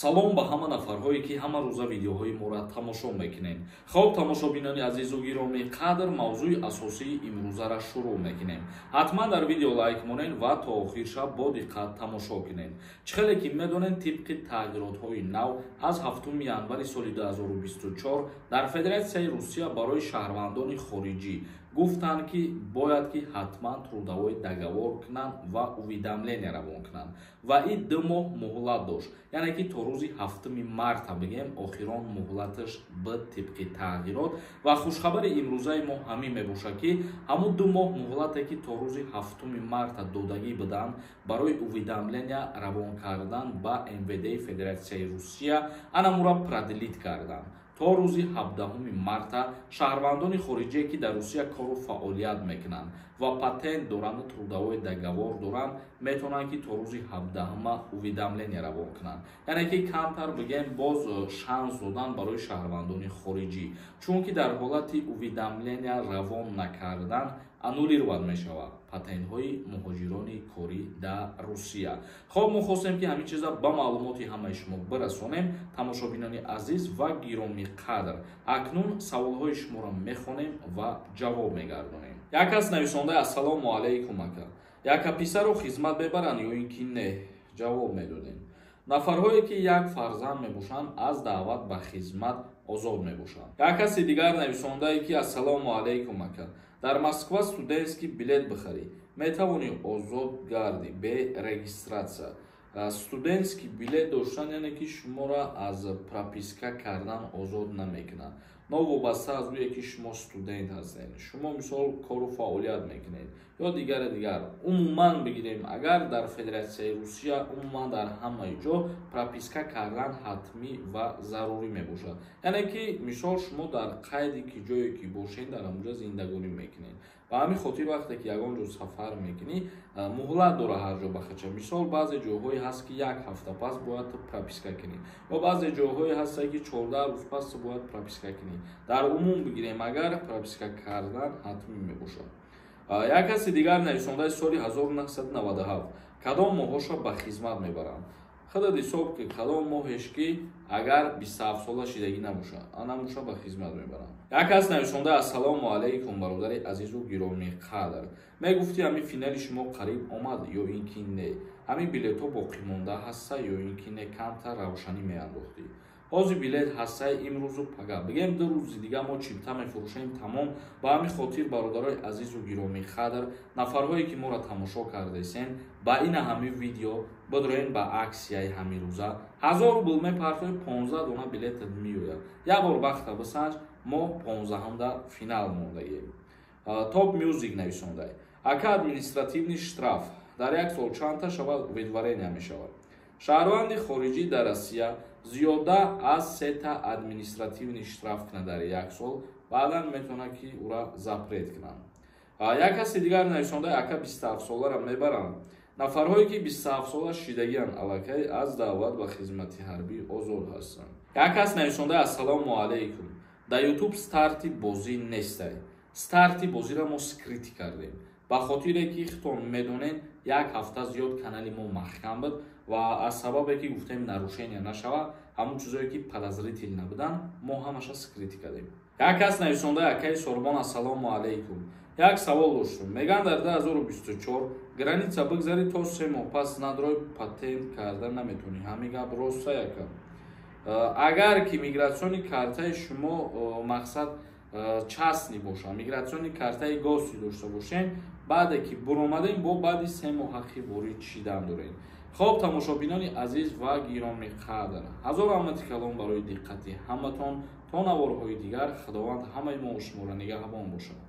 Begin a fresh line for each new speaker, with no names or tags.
Салом ба ҳама нафарҳое, ки ҳама рӯза видеоҳои моро тамошо мекунед. Хоб, тамошобинони азизу гиромӣ қадр, мавзӯи асосии имрӯзаро шурӯъ мекунем. Ҳатман дар видео лайк монед ва то охирша бо диққат тамошо кунед. Чӣ хеле ки медонед, тибқи тағйиротҳои нав аз 7 январи соли 2024 дар Федератсияи Русия барои шаҳрвандони хориҷӣ гуфтанд, ки бояд ки ҳатман трудовой договор кунанд ва уведомление равон кунанд, ва ин 2 моҳ муҳлат дошт, яъне ки то рӯзи 7 марта бигем охирон муҳлаташ буд тибқи тағйирот. Ва хушхабари имрӯзаи мо ҳамин мебошад, ки ҳамун 2 моҳ муҳлате, ки то рӯзи 7 марта додагӣ буданд барои уведомления равон кардан ба МВД Федератсияи Русия, анамура продлить карданд то рӯзи 17 марта. Шаҳрвандони хориҷие, ки дар Русия кору фаъолият мекунанд ва патент доранду трудовой договор доранд, метавонанд, ки то рӯзи 17 уведомление равон кунанд. Яъне ки камтар бигем, боз шанс додан барои шаҳрвандони хориҷӣ, чунки дар ҳолати уведомления равон накардан аннулировать мешавад патентҳои муҳоҷирони корӣ дар Русия. Хоб, мо хостем, ки ҳамин чиза ба маълумоти ҳамаи шумо бирасонем. Тамошобинони азиз ва гиромӣ қадр, акнун саволҳои шуморо мехонем ва ҷавоб мегардонем. Як кас нависонда: «Ассалому алайкум, ака, яка писаро хизмат мебаранд ё ин ки не?» Ҷавоб медодем: нафарҳое, ки як фарзанд мебошанд, аз даъват ба хизмат озод мебошанд. Як каси дигар нависондае, ки: «Ассалому алайкум, ака, дар Москва студентский билет бихарӣ, метавонӣ озод гардӣ бе регистрация?» Студентский билет доштан, яъне ки шуморо аз прописка кардан озод намекунад, новобаста аз ӯе ки шумо студент ҳастед, шумо мисол кору фаъолият мекунед ё дигари дигар. Умуман бигирем агар, дар Федератсияи Русия, умуман дар ҳамаи ҷо прописка кардан ҳатмӣ ва зарурӣ мебошад. Яъне ки мисол шумо дар қайде ки ҷое ки бошед, дар ҳамонҷо зиндагонӣ мекунед. Ба ҳамин хотир вақте ки ягон ҷо сафар мекунӣ, муҳлат дора ҳар ҷо бахача. Мисол, баъзе ҷойҳое ҳаст, ки як ҳафта пас бояд ту прописка кунӣ, ё баъзе ҷойҳое ҳастае, ки 14 рӯз пас ту бояд прописка кунӣ. Дар умум бигирем агар, прописка кардан ҳатмӣ мебошад. Як каси дигар нависондаи: «Соли 1997 кадом моҳоша ба хизмат мебаранд?» Худат ҳисоб ки, кадом моҳеш ки агар 27 сола шидагӣ набошад, анамуша ба хизмат мебаранд. Як кас нависонда: «Ассалому алайкум, бародари азизу гиромӣ қадр, мегуфтӣ, ҳамин финали шумо қариб омад ё ин ки не? Ҳамин билетҳо боқимонда ҳаста ё ин ки не? Камтар равшанӣ меандохтӣ.» Ҳозир билет ҳастаи, имрӯзу пага, бигем 2 рӯзи дига мо чипта мефурӯшем, тамом. Ба ҳамин хотир, бародарои азизу гиромӣ қадр, нафарҳое, ки моро тамошо кардесен, ба ина ҳамин видео бидроен, ба аксияи ҳамин рӯза 1000 рубл мепартои, 15 дона билетат меояд. Як бор бахта бисанҷ. Мо 15-ҳамда финал мондагем. Топ Мюзик нависондай: «Ака, административный штраф дар як сол чандта шавад, выдворение мешавад?» Шаҳрванди хориҷӣ дар Россия зиёда аз сета административный штраф кунад дар як сол, баъдан метавонад, ки ӯра запрет кунанд. Як каси дигар нависонда: «Ака, 27 солара мебаранд?» Нафарҳое, ки 27 сола шидагианд, аллакай аз даъват ба хизмати ҳарбӣ озод ҳастанд. Як кас нависонда: «Ассалому алайкум, дар Ютуб старти бозӣ нестай?» Старти бозиро мо скрыть кардем, ба хотире ки худтон медонед, як ҳафта зиёд канали мо маҳкам буд ва аз сабабе ки гуфтем нарушения нашавад, ҳамон чизое ки подозрительный набуданд, мо ҳамаша скрыть кардем. Як кас нависонда: «Акаи Сорбон, ассалому алайкум, як савол доштум. Меган, дар 2024 граница бигзарӣ, то 3 моҳ пас надрой, патент карда наметавонӣ. Ҳамин гап роста, яка?» Агар ки миграционный картаи шумо, мақсад, частный боша, миграционный картаи гости дошта бошем, баъде ки буромадем, бо баъди 3 моҳ ҳаққи ворид шидан дорем. Хоб, тамошобинони азиз ва гиромӣ қадр, ҳазор раҳмати калон барои диққати ҳаматон. То наворҳои дигар, Худованд ҳамаи мо шуморо нигаҳбон бошад.